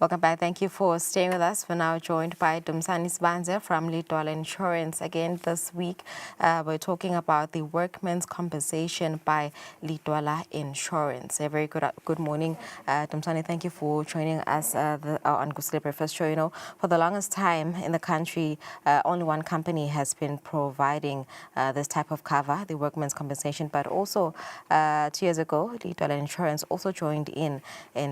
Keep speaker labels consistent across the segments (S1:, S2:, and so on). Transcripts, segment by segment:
S1: Welcome back. Thank you for staying with us. We're now joined by Dumisani Sibandze from Lidwala Insurance. Again, this week, we're talking about the workman's compensation by Lidwala Insurance. A very good morning, Dumisani. Thank you for joining us on Kusile Breakfast Show. For the longest time in the country, only one company has been providing this type of cover, the workman's compensation. But also, 2 years ago, Lidwala Insurance also joined in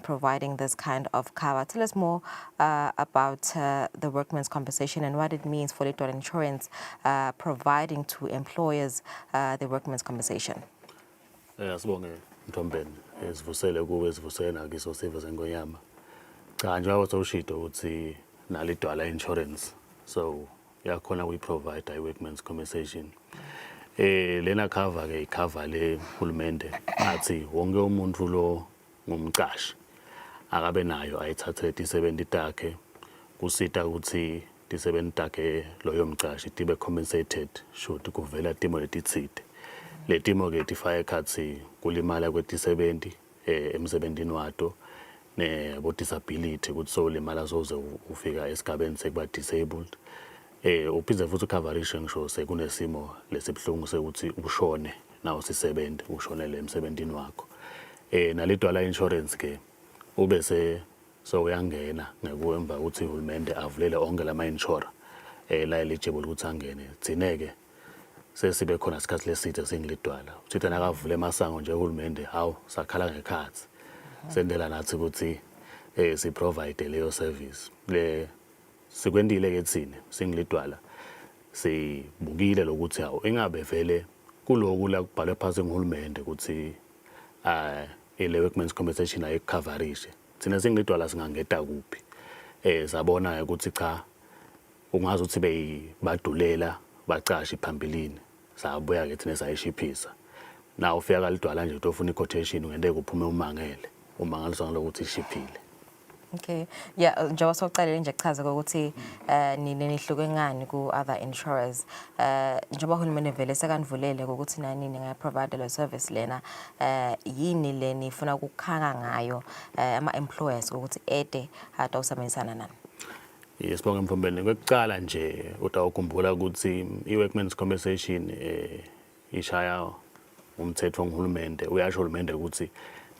S1: providing this kind of cover. Tell us more about the workman's compensation and what it means for Lidwala Insurance providing to employers the workman's compensation.
S2: Asibonge Ntombeni, sivusele kuwe, sivusele nakiso sive sengonyama. Cha, njengoba sewushito ukuthi naLidwala Insurance so yakhona kuyi-provide i-workman's compensation. Lena cover ke icover le hulumende athi wonke umuntu lo ngumcashi akabe nayo, ayithathe tisebenti takhe, kusita ukuthi tisebenti takhe loyo mcashi tibe compensated should kuvela timo letitsite. Letimo ke tifaka ekhatsi kulimala kwetisebenti emsebentini wato, nebo disability, ukuthi sowulimala soze ufika esigabeni sekuba disabled, uphinde futhi ucoverishe ngisho sekunesimo lesibhlungu sekuthi ushone nawo sisebenzi, ushonele emsebentini wakho. NaLidwala Insurance ke ube se so uyangena ngekuemva ukuthi uhulumende avulele onke lama insurer la eligible ukuthi angene. Thine ke sesibe khona isikhathi leside singuLidwala. Uthi nakavule emasango nje uhulumende, hawu, sakhala ngekhathi sendela nathi ukuthi si provide leyo service. Le sikwentile ke thine singuLidwala, sibukile lokuthi hawu, ingabe vele kuloku la kubhalwe phasi nguhulumende ukuthi ile workman's compensation ayikucoverishe, thina singuLidwala singangeta kuphi? Sabona ukuthi cha, ungazi ukuthi beyibadulela bacashi phambilini, sabuya ke thina sayishiphisa. Na ufika kaLidwala nje utofuna i-quotation, ungenteka uphume umangele, umangaliswa ngalokuthi ishiphile.
S1: Okay. Yeah, njengoba sokucalile nje kuchaza ukuthi nine nihluke ngani ku other insurers. Njengoba uhulumende vele sekanivulele ukuthi nani ninga provide lo service lena, yini le nifuna ukukhanga ngayo ama employers ukuthi ede atawusebenzisana nani?
S2: Yes, bonke mfombeni. Kwekucala nje utawukhumbula ukuthi i-workmen's compensation ishaya umthetho nguhulumende. Uyasho uhulumende ukuthi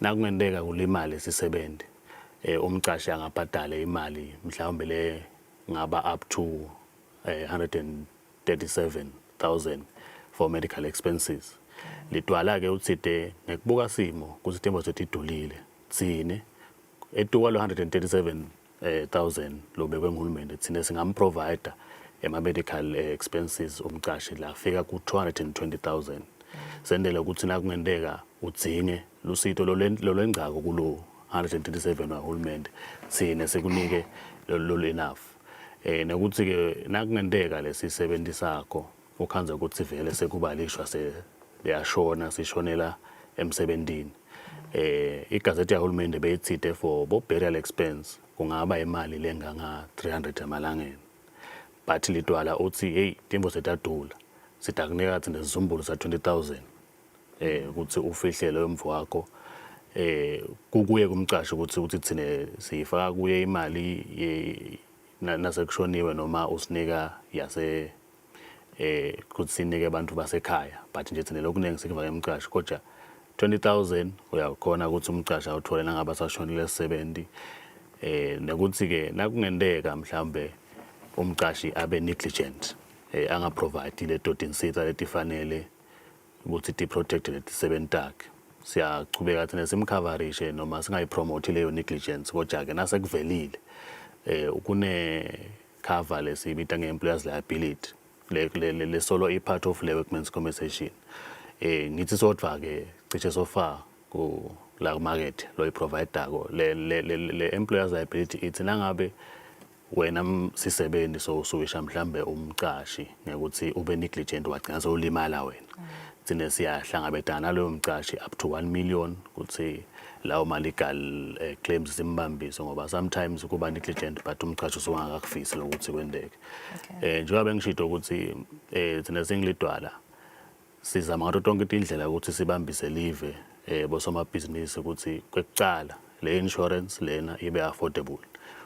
S2: nakungenteka kulimale sisebenzi, umcashi angabhadala imali mhlawumbe le ngaba up to 137,000 for medical expenses. Lidwala ke utsite ngekubuka simo ukuthi timbo setidulile, tsine etuka lo 137,000 lobekwe nguhulumende, thina singamprovide ema-medical expenses umcashi la fika ku-220,000, sendele ukuthi nakungenteka udzinge lusito lolwengcako kulo 137 wahulumende, thine sikunike lolu enough. Nokuthi ke nakungenteka lesisebenti sakho ukhandze ukuthi vele sekubalishwa, se liyashona, sishonela emsebentini, igazethi yahulumende beyitsite for bo burial expense kungaba imali lenganga 300 emalangeni, but Lidwala uthi, hey, timbo setadula, sidakunika thina sizumbulu sa 20,000 ukuthi ufihle loyo mfo wakho. Kukuye kumcashi ukuthi uthi thine siyifaka kuye imali nasekushoniwe noma usinika yase kuthi sinike abantu basekhaya, but nje thina lokuningi sikuva emcashi. Kodwa 20,000 uyakhona ukuthi umcashi awuthole nangabe asashonile 70. Nokuthi ke nakungenteka mhlambe umcashi abe negligent, angaprovide leto tinsita letifanele ukuthi ti-protect letisebenti takhe, siyachubeka thina simcoverishe noma singayipromote leyo negligence. Kodwa ke nasekuvelile, kune cover lesiyibita nge-employers liability le solo i-part of le workmen's compensation. Ngithi sodwa ke cishe so far ku la ku market lo iprovidako le employers liability. Ithi nangabe wena sisebenzi so usuwisha mhlambe umcashi ngekuthi ube negligent, wagcina sewulimala wena, thina siyahlangabetana naloyo mcashi up to 1 million ukuthi lawo ma legal claims simbambise, ngoba sometimes kuba negligent but umcashi usuke angakakufisi lokuthi kwendeke. Njengoba bengishito ukuthi thina singuLidwala sizama ngato tonke tindlela ukuthi sibambise live, bosomabhizinisi, ukuthi kwekucala le insurance lena ibe affordable.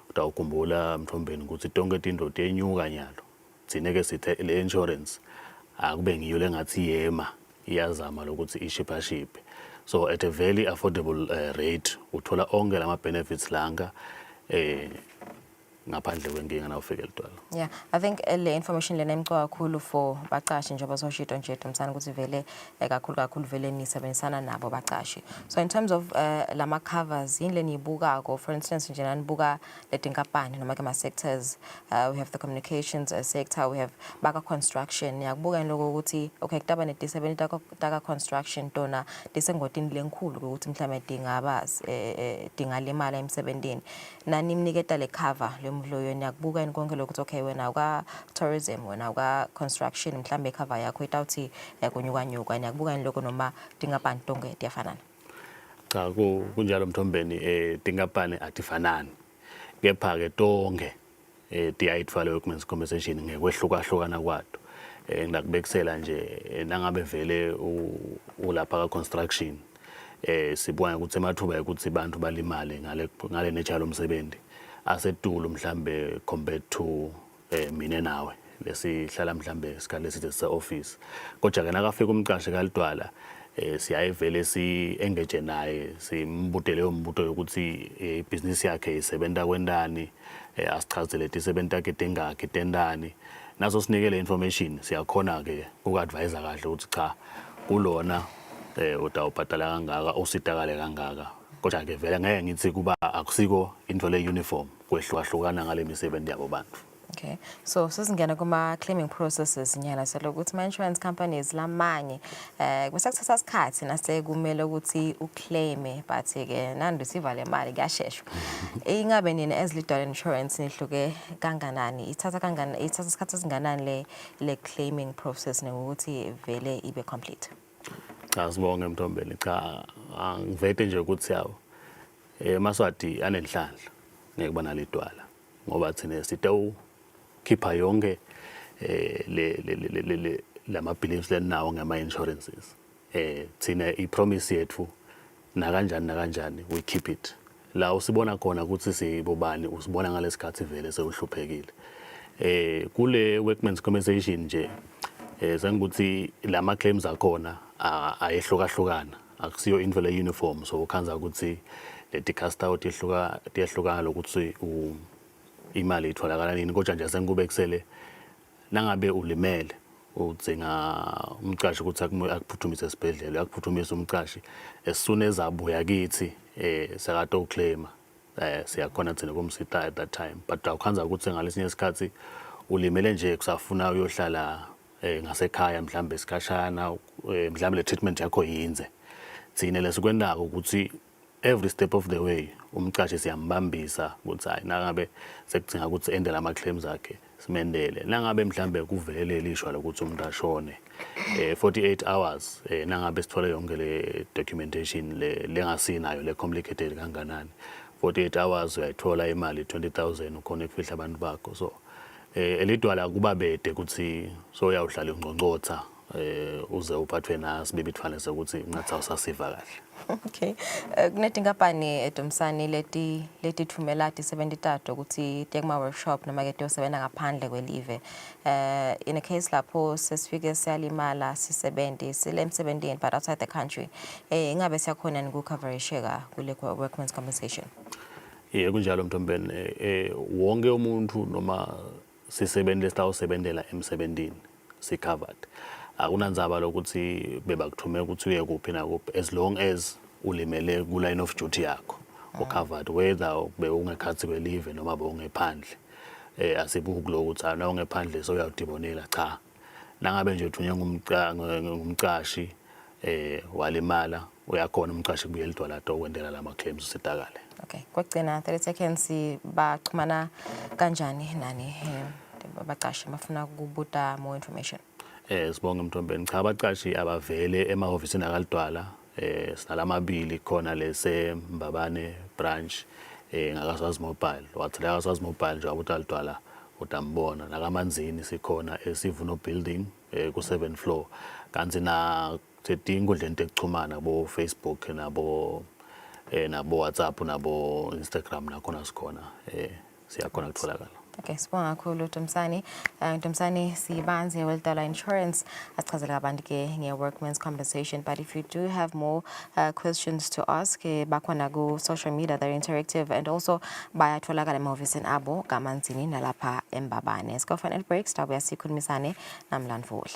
S2: Utawukhumbula, Mthombeni, ukuthi tonke tintfo tiyenyuka nyalo. Tsine ke sithe le insurance akube ngiyo lengathi yema iyazama lokuthi ishiphashiphe. So at a very affordable rate uthola onke lama benefits lanka ngaphandle kwenkinga nawufika eLidwala.
S1: Yeah, I think le information lena imcoka kakhulu for bacashi, njengoba soshito nje, Dumisani, ukuthi vele kakhulu kakhulu vele nisebenzisana nabo bacashi. So in terms of lama covers, yini leniyibukako? For instance nje, nanibuka letinkampani noma ke ma sectors, we have the communications sector, we have baka construction. Niyakubuka lokho ukuthi okay, kutaba netisebenti taka construction, tona tisengotini lenkhulu ukuthi mhlawumbe tingaba tingalimala emsebentini. Nanimniketa le cover lemloyo, niyakubuka yini konke lokho ukuthi okay, wena uka tourism, wena uka construction, mhlambe cover yakho itawuthi kunyukanyuka? Niyakubuka yini lokho noma tinkampani tonke tiyafanana?
S2: Cha, kunjalo, Mthombeni, tinkampani atifanani. Kepha ke tonke tiyayitfwala workmen's compensation ngekwehlukahlukana kwato. Ngakubekisela nje, nangabe vele ulapha ka construction, sibuka ukuthi emathuba ukuthi bantu balimale ngale nature lomsebenzi asetulu mhlambe compared to mina nawe lesihlala mhlambe isikhathi leside sise office. Kodwa ke nakafika umqashi kaLidwala, siyayivele si engage naye, simbute leyo mbuto yokuthi ibhizinisi yakhe isebenta kwentani, asichazele tisebenti takhe tingakhi, tentani. Naso sinike le information, siyakhona ke uku-advise kahle ukuthi cha, kulona utawubhadala kangaka, usitakale kangaka. Kodwa ke vele ngeke ngithi kuba akusiko into le uniform, kwehlukahlukana ngale misebenzi yabo bantu.
S1: Okay. So sesingena kuma claiming processes nyana, selokuthi ama insurance companies lamanye bese kuthatha isikhathi nase kumele ukuthi uclaime, but ke nandi siva le mali kuyasheshwa. Ingabe nina as Lidwala Insurance nihluke kanganani? Ithatha kangani, ithatha isikhathi esinganani le claiming process nokuthi vele ibe complete?
S2: Cha, sibonge, Mthombeni. Cha, angivete nje ukuthi yawo emaSwati anenhlanhla ngeke nalidwala, ngoba thina sitewu khipha yonke le le le le lama beliefs lenawo ngama insurances. Thina ipromise yethu nakanjani nakanjani we keep it. La usibona khona ukuthi sibobani, usibona ngalesikhathi vele sewuhluphekile. Kule workmen's compensation nje, sengukuthi lama claims akhona ayehlukahlukana, akusiyo into le uniform. So ukhanza ukuthi leti customer tihluka, tiyahlukana lokuthi imali itholakala nini. Kodwa nje sengikubekisele, nangabe ulimele, udzinga umqashi ukuthi akuphuthumise esibhedlela, uyakuphuthumisa umqashi. As soon as abuya kithi sekato claima, siyakhona thina kumsita at that time. But awukhanza ukuthi ngalesinye isikhathi ulimele nje, kusafuna uyohlala ngasekhaya mhlambe isikhashana, mhlambe le treatment yakho yinze. Thina lesikwendako ukuthi every step of the way umqashi siyambambisa ukuthi hayi, nangabe sekudzinga ukuthi endele ama claims akhe, simendele. Nangabe mhlambe kuvelele lishwa lokuthi umuntu ashone, 48 hours, nangabe sithole yonke le documentation le lengasinayo le complicated kanganani, 48 hours uyayithola imali, 20,000, ukhona ukufihla abantu bakho. So elidwala kuba bede ukuthi so uyawuhlala ungqongqotha uze uphathwe nasibibithwane sokuthi ngathi awusasiva kahle.
S1: Okay. Kunetinkampani, eDumsani, leti letithumela tisebenti tato ukuthi tiye kuma workshop noma ke tiyosebenza ngaphandle kwelive. In a case lapho sesifike siyalimala sisebenti sile emsebentini but outside the country, ingabe siyakhona ni kucoverisheka kule workmen's compensation?
S2: Yebo, kunjalo, Mthombeni. Wonke umuntu noma sisebenzi lesitawusebentela emsebentini si covered. Akunandzaba lokuthi bebakuthume ukuthi uye kuphi nakuphi, as long as ulimele ku line of duty yakho, ucovered, whether bewungekhathi kwelive noma bewungephandle. Asibuki lokho ukuthi ana ungephandle so uyawudibonela. Cha, nangabe nje uthunywe ngumqashi, walimala, uyakhona umqashi kubuye lidwala to kwendela lama claims, usitakale.
S1: Okay. Kwagcina 30 seconds, baxhumana kanjani nani baqashi bafuna ukubuta more information?
S2: Sibonge, Mthombeni. Cha, abaqashi abavele emahhovisini akaLidwala. Sinalamabili khona, lese Mbabane branch, ngakaSwazi Mobile. Wathi la kaSwazi Mobile nje wabuta Lidwala, utambona. Nakamanzini sikhona eSivuno building, ku 7 floor. Kanti na setinkundleni tekuchumana bo Facebook nabo WhatsApp nabo Instagram, nakhona sikhona. Siyakhona kutfolakala.
S1: Okay, sibonga kakhulu, Dumisani. Dumisani Sibandze weLidwala Insurance asichazela kabanti ke nge-workman's compensation. But if you do have more questions to ask, bakhona ku social media, they're interactive and also bayatholakala emahhovisini abo kaManzini nalapha eMbabane. Siko for break, sitawubuya sikhulumisane naMlandvula.